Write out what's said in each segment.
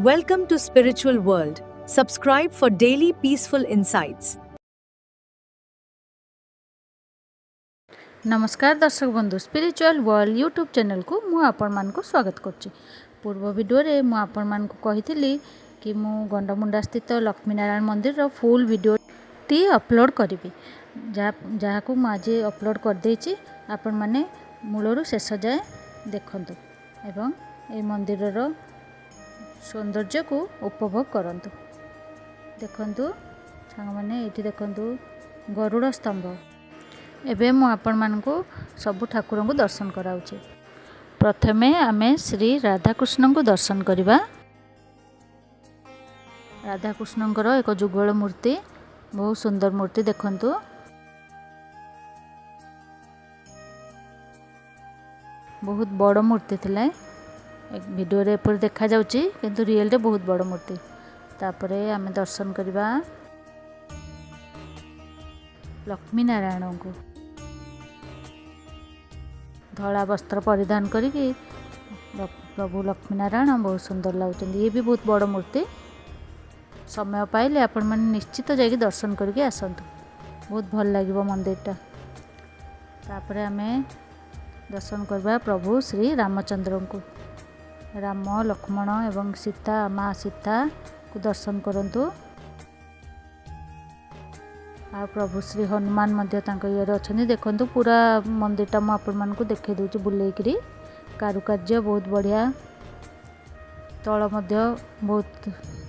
Welcome to Spiritual World. Subscribe for daily peaceful insights. ନମସ୍କାର ଦର୍ଶକ ବନ୍ଧୁ, ସ୍ପିରିଚୁଆଲ୍ ୱାର୍ଲଡ ୟୁଟ୍ୟୁବ୍ ଚ୍ୟାନେଲକୁ ମୁଁ ଆପଣମାନଙ୍କୁ ସ୍ୱାଗତ କରୁଛି। ପୂର୍ବ ଭିଡ଼ିଓରେ ମୁଁ ଆପଣମାନଙ୍କୁ କହିଥିଲି କି ମୁଁ ଗଣ୍ଡମୁଣ୍ଡା ସ୍ଥିତ ଲକ୍ଷ୍ମୀନାରାୟଣ ମନ୍ଦିରର ଫୁଲ୍ ଭିଡ଼ିଓଟି ଅପଲୋଡ଼ କରିବି, ଯାହାକୁ ମୁଁ ଆଜି ଅପଲୋଡ଼ କରିଦେଇଛି। ଆପଣମାନେ ମୂଳରୁ ଶେଷ ଯାଏଁ ଦେଖନ୍ତୁ ଏବଂ ଏହି ମନ୍ଦିରର ସୌନ୍ଦର୍ଯ୍ୟକୁ ଉପଭୋଗ କରନ୍ତୁ। ଦେଖନ୍ତୁ ସାଙ୍ଗମାନେ, ଏଇଠି ଦେଖନ୍ତୁ ଗରୁଡ଼ ସ୍ତମ୍ଭ। ଏବେ ମୁଁ ଆପଣମାନଙ୍କୁ ସବୁ ଠାକୁରଙ୍କୁ ଦର୍ଶନ କରାଉଛି। ପ୍ରଥମେ ଆମେ ଶ୍ରୀ ରାଧାକୃଷ୍ଣଙ୍କୁ ଦର୍ଶନ କରିବା। ରାଧାକୃଷ୍ଣଙ୍କର ଏକ ଯୁଗଳ ମୂର୍ତ୍ତି, ବହୁତ ସୁନ୍ଦର ମୂର୍ତ୍ତି ଦେଖନ୍ତୁ। ବହୁତ ବଡ଼ ମୂର୍ତ୍ତି ଥିଲା। ଭିଡ଼ିଓରେ ଏପରି ଦେଖାଯାଉଛି, କିନ୍ତୁ ରିଏଲରେ ବହୁତ ବଡ଼ ମୂର୍ତ୍ତି। ତାପରେ ଆମେ ଦର୍ଶନ କରିବା ଲକ୍ଷ୍ମୀ ନାରାୟଣଙ୍କୁ। ଧଳା ବସ୍ତ୍ର ପରିଧାନ କରିକି ପ୍ରଭୁ ଲକ୍ଷ୍ମୀ ନାରାୟଣ ବହୁତ ସୁନ୍ଦର ଲାଗୁଛନ୍ତି। ଇଏ ବି ବହୁତ ବଡ଼ ମୂର୍ତ୍ତି। ସମୟ ପାଇଲେ ଆପଣମାନେ ନିଶ୍ଚିତ ଯାଇକି ଦର୍ଶନ କରିକି ଆସନ୍ତୁ, ବହୁତ ଭଲ ଲାଗିବ ମନ୍ଦିରଟା। ତାପରେ ଆମେ ଦର୍ଶନ କରିବା ପ୍ରଭୁ ଶ୍ରୀ ରାମଚନ୍ଦ୍ରଙ୍କୁ। ରାମ, ଲକ୍ଷ୍ମଣ ଏବଂ ସୀତା, ମା ସୀତାକୁ ଦର୍ଶନ କରନ୍ତୁ। ଆଉ ପ୍ରଭୁ ଶ୍ରୀ ହନୁମାନ ମଧ୍ୟ ତାଙ୍କ ଇଏରେ ଅଛନ୍ତି। ଦେଖନ୍ତୁ, ପୁରା ମନ୍ଦିରଟା ମୁଁ ଆପଣମାନଙ୍କୁ ଦେଖାଇ ଦେଉଛି ବୁଲେଇକିରି। କାରୁକାର୍ଯ୍ୟ ବହୁତ ବଢ଼ିଆ, ତଳ ମଧ୍ୟ ବହୁତ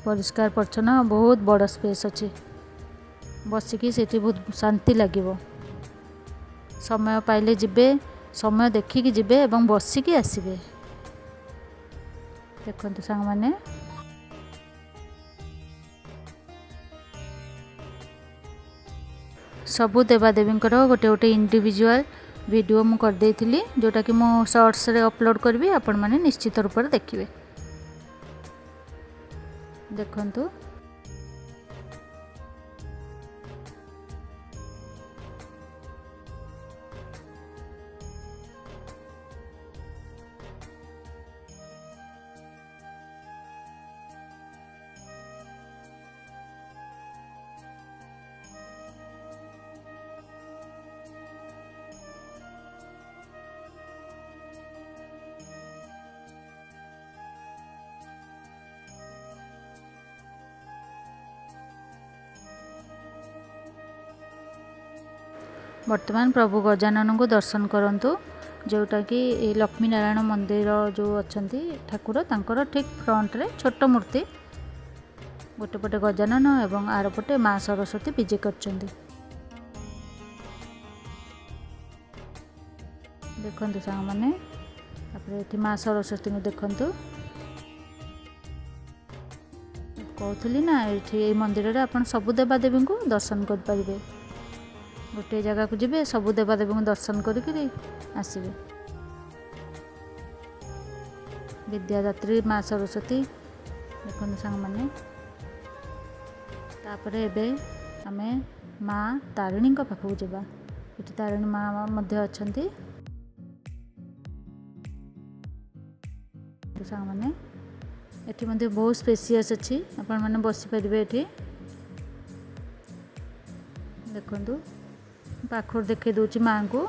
ପରିଷ୍କାର ପରିଚ୍ଛନ୍ନ, ବହୁତ ବଡ଼ ସ୍ପେସ୍ ଅଛି। ବସିକି ସେଠି ବହୁତ ଶାନ୍ତି ଲାଗିବ। ସମୟ ପାଇଲେ ଯିବେ, ସମୟ ଦେଖିକି ଯିବେ ଏବଂ ବସିକି ଆସିବେ। ଦେଖନ୍ତୁ ସାଙ୍ଗମାନେ, ସବୁ ଦେବାଦେବୀଙ୍କର ଗୋଟେ ଗୋଟେ ଇଣ୍ଡିଭିଜୁଆଲ ଭିଡ଼ିଓ ମୁଁ କରିଦେଇଥିଲି, ଯେଉଁଟାକି ମୁଁ ସର୍ଟସରେ ଅପଲୋଡ଼ କରିବି। ଆପଣମାନେ ନିଶ୍ଚିତ ରୂପରେ ଦେଖିବେ। ଦେଖନ୍ତୁ, ବର୍ତ୍ତମାନ ପ୍ରଭୁ ଗଜାନନଙ୍କୁ ଦର୍ଶନ କରନ୍ତୁ, ଯେଉଁଟାକି ଏଇ ଲକ୍ଷ୍ମୀ ନାରାୟଣ ମନ୍ଦିର ଯେଉଁ ଅଛନ୍ତି ଠାକୁର, ତାଙ୍କର ଠିକ୍ ଫ୍ରଣ୍ଟରେ ଛୋଟ ମୂର୍ତ୍ତି। ଗୋଟେ ପଟେ ଗଜାନନ ଏବଂ ଆର ପଟେ ମା ସରସ୍ୱତୀ ବିଜେ କରିଛନ୍ତି। ଦେଖନ୍ତୁ ସାଙ୍ଗମାନେ, ତାପରେ ଏଠି ମା ସରସ୍ୱତୀଙ୍କୁ ଦେଖନ୍ତୁ। କହୁଥିଲି ନା, ଏଇଠି ଏଇ ମନ୍ଦିରରେ ଆପଣ ସବୁ ଦେବାଦେବୀଙ୍କୁ ଦର୍ଶନ କରିପାରିବେ। ଗୋଟିଏ ଜାଗାକୁ ଯିବେ, ସବୁ ଦେବାଦେବୀଙ୍କୁ ଦର୍ଶନ କରିକିରି ଆସିବେ। ବିଦ୍ୟାଦାତ୍ରୀ ମା ସରସ୍ୱତୀ ଦେଖନ୍ତୁ ସାଙ୍ଗମାନେ। ତାପରେ ଏବେ ଆମେ ମା ତାରିଣୀଙ୍କ ପାଖକୁ ଯିବା। ଏଠି ତାରିଣୀ ମା ମଧ୍ୟ ଅଛନ୍ତି। ସାଙ୍ଗମାନେ, ଏଠି ମଧ୍ୟ ବହୁତ ସ୍ପେସିୟସ୍ ଅଛି, ଆପଣମାନେ ବସିପାରିବେ ଏଠି। ଦେଖନ୍ତୁ, ପାଖରୁ ଦେଖାଇ ଦେଉଛି ମାଆଙ୍କୁ।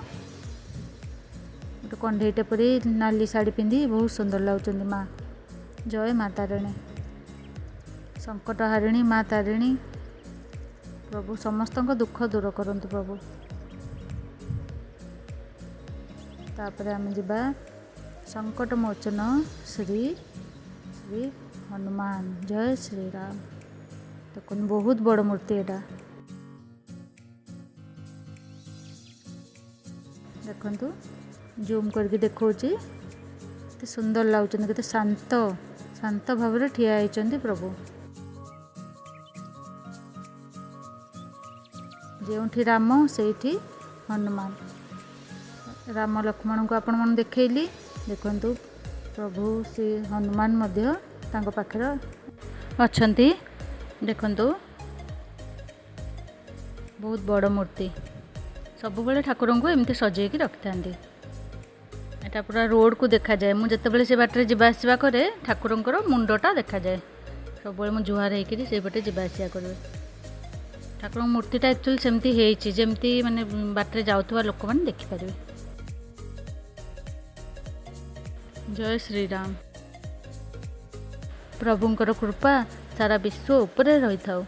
ଗୋଟେ କଣ୍ଢେଇଟେ ପରି ନାଲି ଶାଢ଼ୀ ପିନ୍ଧି ବହୁତ ସୁନ୍ଦର ଲାଗୁଛନ୍ତି ମା। ଜୟ ମା ତାରିଣୀ, ସଙ୍କଟ ହାରିଣୀ ମା ତାରିଣୀ। ପ୍ରଭୁ ସମସ୍ତଙ୍କ ଦୁଃଖ ଦୂର କରନ୍ତୁ ପ୍ରଭୁ। ତାପରେ ଆମେ ଯିବା ସଙ୍କଟ ମୋଚନ ଶ୍ରୀ ଶ୍ରୀ ହନୁମାନ। ଜୟ ଶ୍ରୀରାମ। ଦେଖନ୍ତୁ, ବହୁତ ବଡ଼ ମୂର୍ତ୍ତି ଏଇଟା। ଦେଖନ୍ତୁ, ଜୁମ୍ କରିକି ଦେଖାଉଛି, କେତେ ସୁନ୍ଦର ଲାଗୁଛନ୍ତି, କେତେ ଶାନ୍ତ ଶାନ୍ତ ଭାବରେ ଠିଆ ହେଇଛନ୍ତି ପ୍ରଭୁ। ଯେଉଁଠି ରାମ ସେଇଠି ହନୁମାନ। ରାମ ଲକ୍ଷ୍ମଣଙ୍କୁ ଆପଣମାନଙ୍କୁ ଦେଖେଇଲି। ଦେଖନ୍ତୁ, ପ୍ରଭୁ ଶ୍ରୀ ହନୁମାନ ମଧ୍ୟ ତାଙ୍କ ପାଖରେ ଅଛନ୍ତି। ଦେଖନ୍ତୁ, ବହୁତ ବଡ଼ ମୂର୍ତ୍ତି। ସବୁବେଳେ ଠାକୁରଙ୍କୁ ଏମିତି ସଜେଇକି ରଖିଥାନ୍ତି। ଏଟା ପୁରା ରୋଡ଼କୁ ଦେଖାଯାଏ। ମୁଁ ଯେତେବେଳେ ସେ ବାଟରେ ଯିବା ଆସିବା କରେ, ଠାକୁରଙ୍କର ମୁଣ୍ଡଟା ଦେଖାଯାଏ। ସବୁବେଳେ ମୁଁ ଜୁହାର ହେଇକିରି ସେଇପଟେ ଯିବା ଆସିବା କରିବି। ଠାକୁରଙ୍କ ମୂର୍ତ୍ତିଟା ଆକ୍ଚୁଆଲି ସେମିତି ହେଇଛି, ଯେମିତି ମାନେ ବାଟରେ ଯାଉଥିବା ଲୋକମାନେ ଦେଖିପାରିବେ। ଜୟ ଶ୍ରୀରାମ। ପ୍ରଭୁଙ୍କର କୃପା ସାରା ବିଶ୍ୱ ଉପରେ ରହିଥାଉ।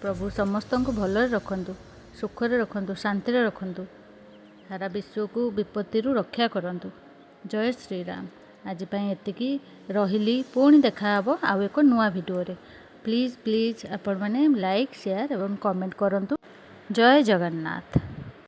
ପ୍ରଭୁ ସମସ୍ତଙ୍କୁ ଭଲରେ ରଖନ୍ତୁ, ସୁଖରେ ରଖନ୍ତୁ, ଶାନ୍ତିରେ ରଖନ୍ତୁ, ସାରା ବିଶ୍ୱକୁ ବିପତ୍ତିରୁ ରକ୍ଷା କରନ୍ତୁ। ଜୟ ଶ୍ରୀରାମ। ଆଜି ପାଇଁ ଏତିକି ରହିଲି। ପୁଣି ଦେଖାହେବ ଆଉ ଏକ ନୂଆ ଭିଡ଼ିଓରେ। ପ୍ଲିଜ୍ ପ୍ଲିଜ୍ ଆପଣମାନେ ଲାଇକ୍, ସେୟାର ଏବଂ କମେଣ୍ଟ କରନ୍ତୁ। ଜୟ ଜଗନ୍ନାଥ।